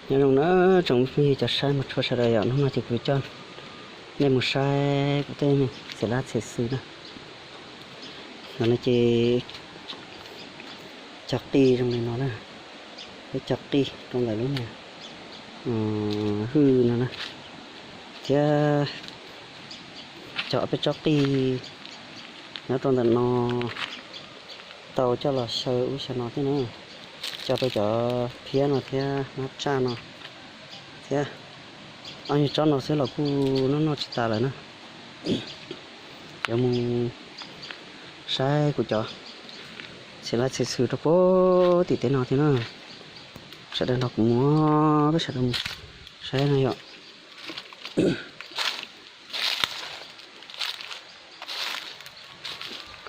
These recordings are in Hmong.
Nyob zoo na tsoom phooj ywg cov saib mus tshua sawv daws yom, hnub no ces kuv coj nej mus saib kuv tej txiv lab txiv xwm na. Ntawm no ces cog qij zoo li no na, peb cog qij rau ntawm lub niag hwj no na, thiab cog ob peb tsob qij nyob rau ntawm no tau coj los xyaw ub xyaw no thiab na, cog rau cov phiab no thiab hnab tsaj no thiab. Ob nyuag tsob no xwb los kuj noj noj tsis tas lawm na. Yuav mus saib kuv cov txiv lab txiv xwm rau puag tim teb no thiab na. Sawv daws nrog kuv mus, peb sawv daws mus saib no yom.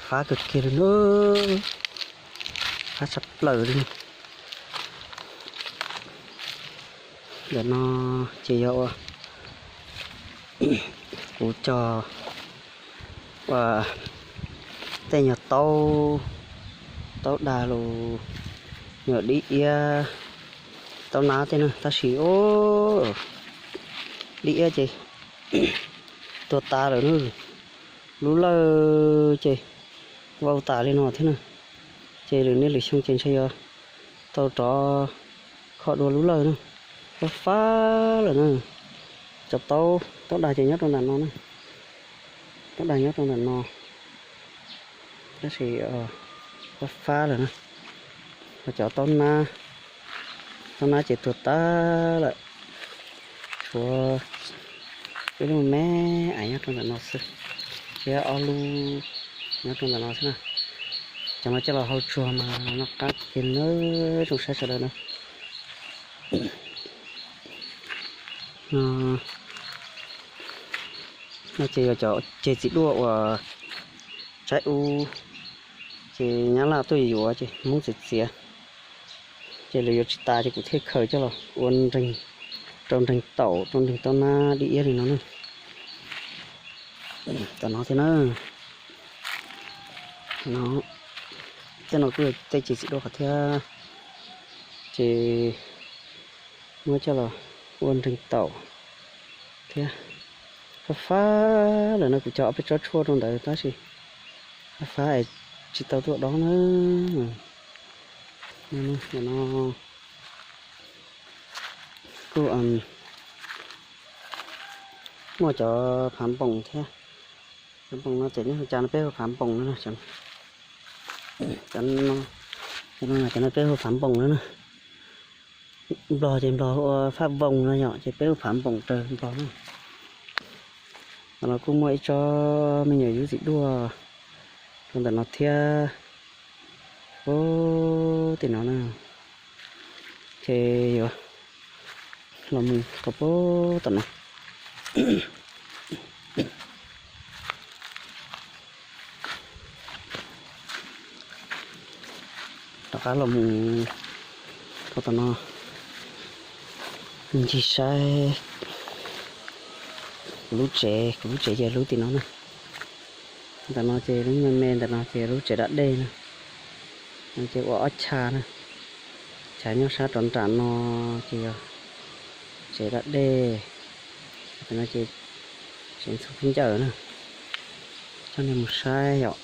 Fab kawg kiag li na, fab tshaj plaws li. Ntawm no ces yog ua kuv cog ua tej nyuag taub, taub dag los yog dib iab, taub nab tej na, tab sis dib iab ces tuag tas lawm na. Lub lawj ces vau tas li no thiab na. Ces lwm niaj lwm xyoo ces ntshe yuav tau rov kho dua lub lawj na. Fab fab lawm na. Cov taub, taub dag ces nyob rau ntawm no na. Taub dag nyob rau ntawm no. Tab sis fab fab lawm na. Ho cov taub nab, taub nab ces tuag tag lawm. Tshuav ib lub me aiv nyob rau ntawm no xwb, thiab ob lub nyob rau ntawm no xwb na. Cov no coj los hau tsuag mas noj qab kawg kiag nawb tsoom saib sawv daws na. No ces yog cov ceg txiv duaj uas tsaib ub, ces nyab laj tuaj yuav ces Hmoob txiav txiav, ces lawv yuav tsis tas ces kuv thiaj khaws coj los ua nreeg, rau nreeg taum rau nreeg taub nab dib iab li no na. Tom no thiab na, no, tej no kuj yog tej ceg txiv duaj qhov thiab, ces muab coj los ua nreeg taum thiab. Fab fab lawm no, kuv cog ob peb tsob tshuaj rau ntawd tab sis fab fab es tsis tau tuaj dob na. No kuj muaj cov phav npoos thiab. Phav npoos no ces nej hu cas no peb hu phav npoos no. Cov no peb hu phav npoos no na. Nplog ces Nplog hu ua phaj voos no yom, ces peb hu phav npoos raws Nplog na. Ntawm no kuj muaj ib tsob me nyuam yub txiv duaj rau ntawm no thiab. Ub, tim no na, ces yuav los mus rau puag tom no. Rov qab los mus rau tom no ncig saib kuv lub tsev, kuv lub tsev ces lub tim no na. Ntawm no ces lub me me ntawm no ces lub tsev da dej na. Ces ua ob chav na, chav nyob sab rov nram no ces yog tsev da dej, no ces tsev ntxhua phab ncawm na. Coj nej mus saib yom.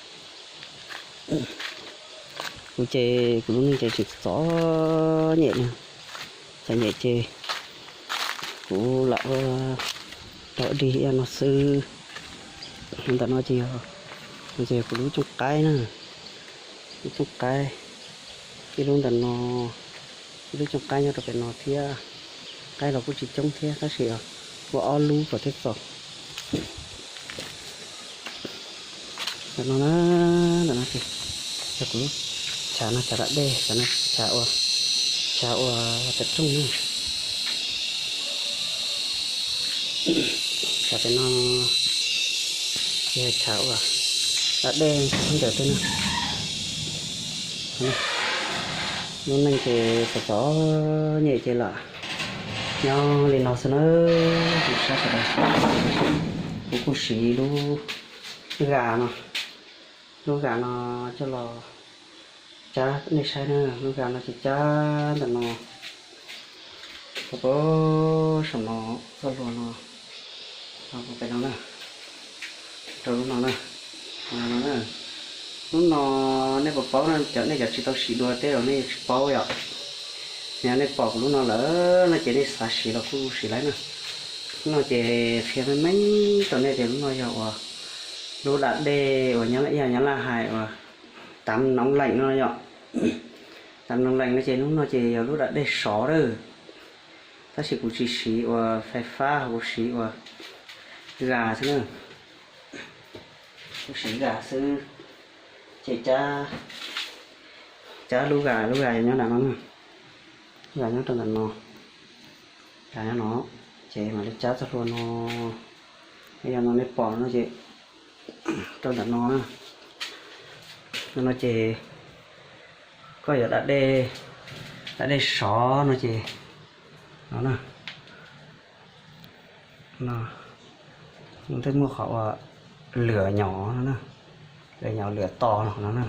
Kuv ces kuv lub neej ces tseem txom nyem na, txom nyem ces kuv lam ua rau dig ib yam no xwb. Ntawm no ces yog, ces kuv lub cooj qaib na, lub cooj qaib, ib lub ntawm no, ib lub cooj qaib nyob rau pem no thiab. Qaib los kuj tsis coob thiab tab sis ua ob lub kom thiaj txaus. Ntawm no na, ntawm no ces yog kuv lub chav no, chav da dej, chav no chav ua, chav ua tam rooj na. Chav pem no ces yog chav ua da dej khaub ncaws tej na. Lub neej ces txom txom nyem ces lam nyob li no xwb na. Kuv sab sawv daws, kuv kuj siv lub gas no, lub gas no coj los cab nej saib na. Lub gas no ces cab ntawm no, Pab saum no, txoj hlua no, no pem no na, rau lub no na, no na. Lub no nej puas paub na, cov nej cov tsis tau siv dua tej zaum nej yuav tsis paub yom. Yog nej pom kuv lub no lawm no ces nej xav siv los kuj siv laib na. Lub no ces qhia meej meej rau nej tias lub no yog uas lub da dej uas Nyab Laj hais uas tav noov leem no yom. Tav noov leem no ces lub no ces yog lub da dej sov lawm. Tab sis kuv tsis siv uas fais fab, kuv siv uas gas xwb na. Kuv siv gas xwb. Ces cab lub gas, lub gas nyob nram no na. Lub gas nyob rau ntawm no. Gas nyob no. Ces mam li cab txoj hlua no. Yog no nej pom no ces rau ntawm no na. No ces koj yuav da dej, da dej sov no ces no na. No, twb muaj qhov uas lwam nyom no na, lwam nyom lwam to no qhov no na.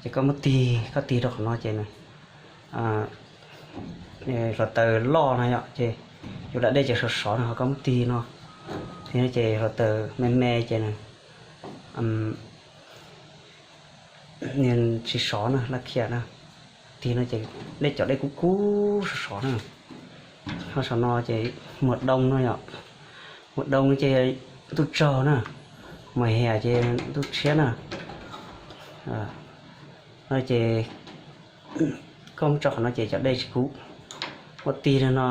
Ces koj muab tig, koj tig rau qhov no ces nws hluav taws loj no yom, ces yus da dej ces sov sov no, ho koj muab tig no, tig no ces hluav taws me me ces nws tsis sov na, laj khiam na. Tig no ces dej, cov dej kub kub sov sov na. Ho saum no ces muag doo no yom, muag doo ces ntuj tsaug na, muag hiam ces ntuj tshiab na. No ces koj muab tso qhov no ces cov dej tsis kub. Muab tig no,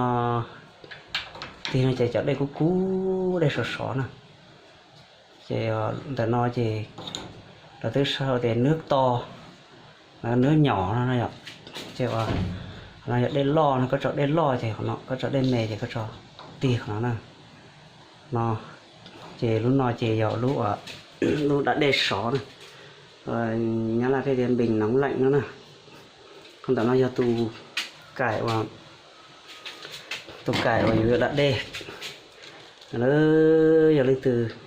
tig no ces cov dej kub kub, dej sov sov na. Ces ntawm no ces lawv twb sau tias nws to, nws nyom no no yom. Ces qhov no yog dej loj no, koj tso dej loj ces qhov no, koj tso dej me ces koj tso tig qhov no na. No ces lub no ces yog lub, lub da dej sov na. Nyab Laj peb tias npees noov leem no na. Qhov ntawm no yog tus kaim uas, tus kaim uas yus yuav da dej. Yog leej twg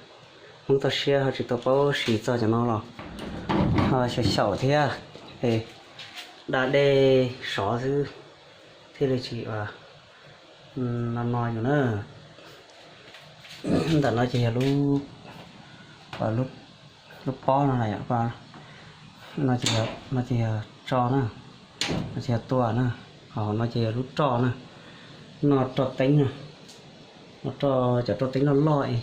Hmoob toj siab ho tsis tau paub siv txog cov no los ho xyaum xyaum thiab, es da dej sov xwb thiaj li tsis no no yus na. Ntawm no ces yog lub, lub pob no, no ces yog tso na, no ces yog tua na, ho no ces yog lub roj na, no roj teeb na, no roj, cov roj teeb loj loj es.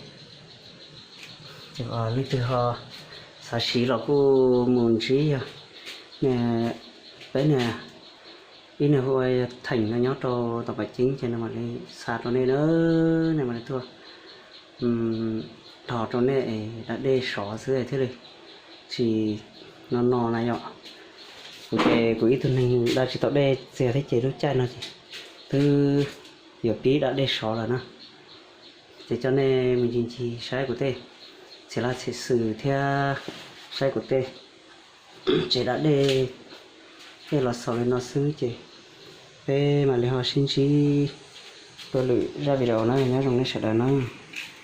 Leej twg ho xav siv los kuj mus ntsib yog peb niag, ib niag hu ua Theem no nyob rau tom Paj Ceeb ces nws mam li xa rau nej na, nej mam li tuaj dhos rau nej es da dej sov xwb thiaj li tsis no no na yom. Kuv ces kuv ib tug neeg da tsis tau dej txias thiab ces lub caij no ces twb yuav pib da dej sov lawm na. Ces coj nej mus ncig ncig saib kuv tej txhia laj txhia xwm thiab saib kuv tej tsev da dej, tej los xaus li no xwb ces peb mam li ho sib ntsib dua lwm zaj video na, nyob zoo nej sawv daws na.